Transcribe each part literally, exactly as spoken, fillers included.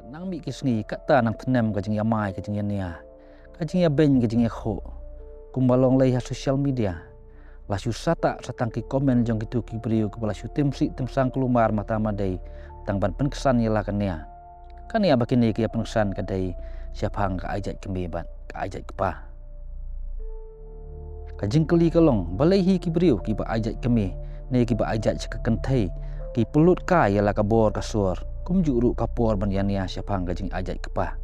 Nang mih ki sngi kata nang thnem ka jingïamai ka jingïania, ka jingïabeiñ ka jingïakhuh. Kumba long lei ha social media, la shu sah tang sah tang ki comment jong kitu ki briew kiba la shu tim sih tim sang kulmar mata madei tang ban pynksan ïa la ka nia. Ka nia ba kine ki ïa pynksan ka dei shaphang ka ai jait kmie bad ka ai jait kpa. Ka jingkylli ka long, balei hi ki briew kiba ai jait kmie ne kiba ai jait sha ka kynthei ki pynlut kai ïa la ka bor ka sor, kumjuh ruh ka por ban ïania shaphang ka jingai jait kpa,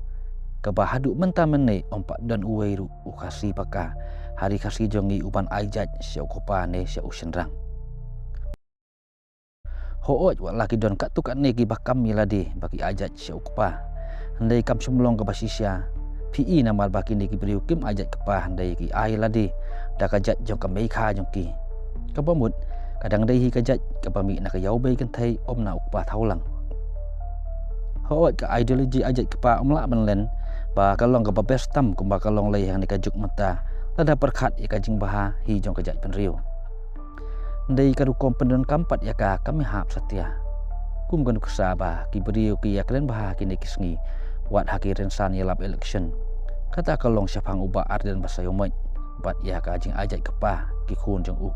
kaba haduh mynta mynne ym pat don uwei ruh u Khasi paka ha ri Khasi jong ngi uban ai jait sha u kpa ne sha u shynrang. Hooid, wat la ki don katto katne kiba kam ïa lade ba ki ai jait sha u kpa, hynrei kam shym long kaba shisha phi i, namar ba kine ki briew kim ai jait kpa, hynrei ki ai ïa lade da ka jait jong ka meikha jong ki. Kaba mut ka dang dei hi ka jait kaba mih na ka ïawbei kynthei, ym na u kpa thawlang. Hooid, ka ideology ai jait kpa ym lah ban len ba ka long kaba best tam kumba ka long lei hangne ka juk mynta, lada pyrkhat ïa ka jingbha hi jong ka jaitbynriew. Hynrei ka rukom pyndonkam pat ïa ka kam hap satia. Kum ka nuksa ba ki briew ki ïa kren bha kine ki sngi wat ha ki rynsan ïalap election, kata ka long shaphang u Bah Ardent Basaiawmoit bad ïa ka jingai jait kpa ki khun jong u.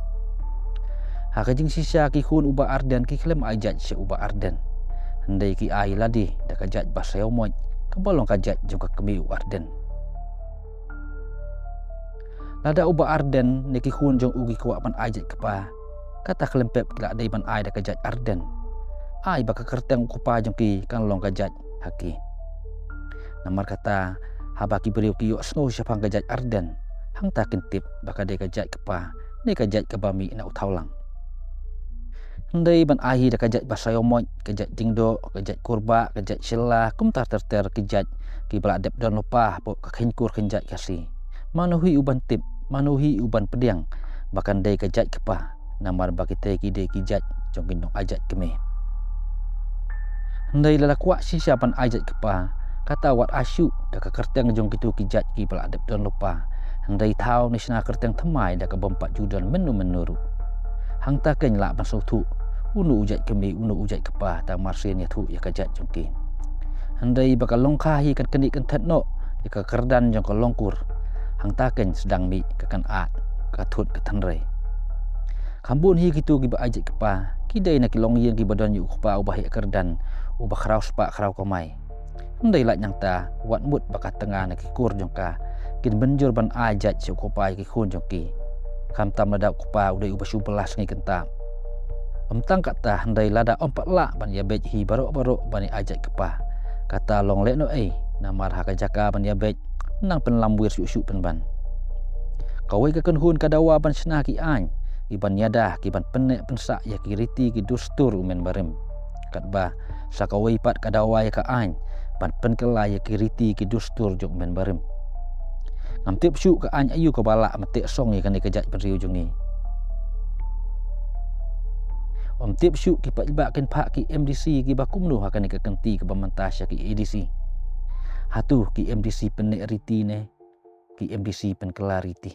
Ha ka jingshisha ki khun u Bah Ardent ki khlem ai jait sha u Bah Ardent, hynrei ki ai lade da ka jait Basaiawmoit kaba long ka jait jong ka kmie u Ardent. Lada u Bah Ardent ne ki khun jong u ki kwah ban ai jait kpa, kata khlem pep ki la dei ban ai da ka jait Ardent. Ai ba ka kyrteng u kpa jong ki kan long ka jait ha ki. Namar kata haba ki briew ki ïohsngew shaphang ka jait Ardent, hangta kin tip ba ka dei ka jait kpa ne ka jait kaba mih na u thawlang. Hynrei ban ai hi da ka jait Basaiawmoit, ka jait Jingdoh, ka jait Kurbah, ka jait Shylla, kumta ter ter ki jait kiba la dep don lypa hapoh ka khynkur khynjait Khasi. Mano hi uban tip, mano hi uban pdiang ba kan dei ka jait kpa, namar ba kitei ki dei ki jait jong ki nongai jait kmie. Hynrei lada kwah shisha ban ai jait kpa, kata wat ai shuh da ka kyrteng jong kitu ki jait kiba la dep don lypa, hynrei thaw ne shna kyrteng thymmai da kaba ym pat ju don mynno mynno ruh. Hangta kein lah ban sngewthuh uno u jait kmie, uno u jait kpa, tang marsien ïathuh ïa ka jait jong ki. Hynrei ba ka longkha hi kan knieh kan thet noh ïa ka kyrdan jong ka longkur, hangta kein sdang mih ka kynad, ka thut ka tynrai. Kham bun hi kitu kiba ai jait kpa ki dei na ki longïing kiba don ïa u kpa uba heh kyrdan, uba khraw spah khraw kamai. Hynrei lait nangta wat mut ba ka tnga ne ki kur jong ka kin mynjur ban ai jait sha u kpa ïa ki khun jong ki, khamtam lada u kpa u dei uba shu bylla sngi kyntap. Ym tang kata, hynrei lada ym pat lah ban ïabeit hi baroh baroh ban ïa ai jait kpa, kata long lehnohei, namar ha ka jaka ban ïabeit nang pynlamwir shuh shuh pynban. Kawei ka kynhun ka dawa ban shna ki aiñ kiban ïada, kiban pynneh pynsah ïa ki riti ki dustur u mynbarim. Katba sa kawei pat ka dawa ïa ka aiñ ban pynkylla ïa ki riti ki dustur jong u mynbarim. Ngam tip shuh ka aiñ aïu kaba lah ban teh song ïa kane ka jaitbynriew jong ngi. Ym tip shuh ki paidbah kin phah ki M D C kiba kumno ha kane ka kynti kaba mynta sha ki A D C. Hato ki M D C pynneh riti ne ki M D C pynkylla riti?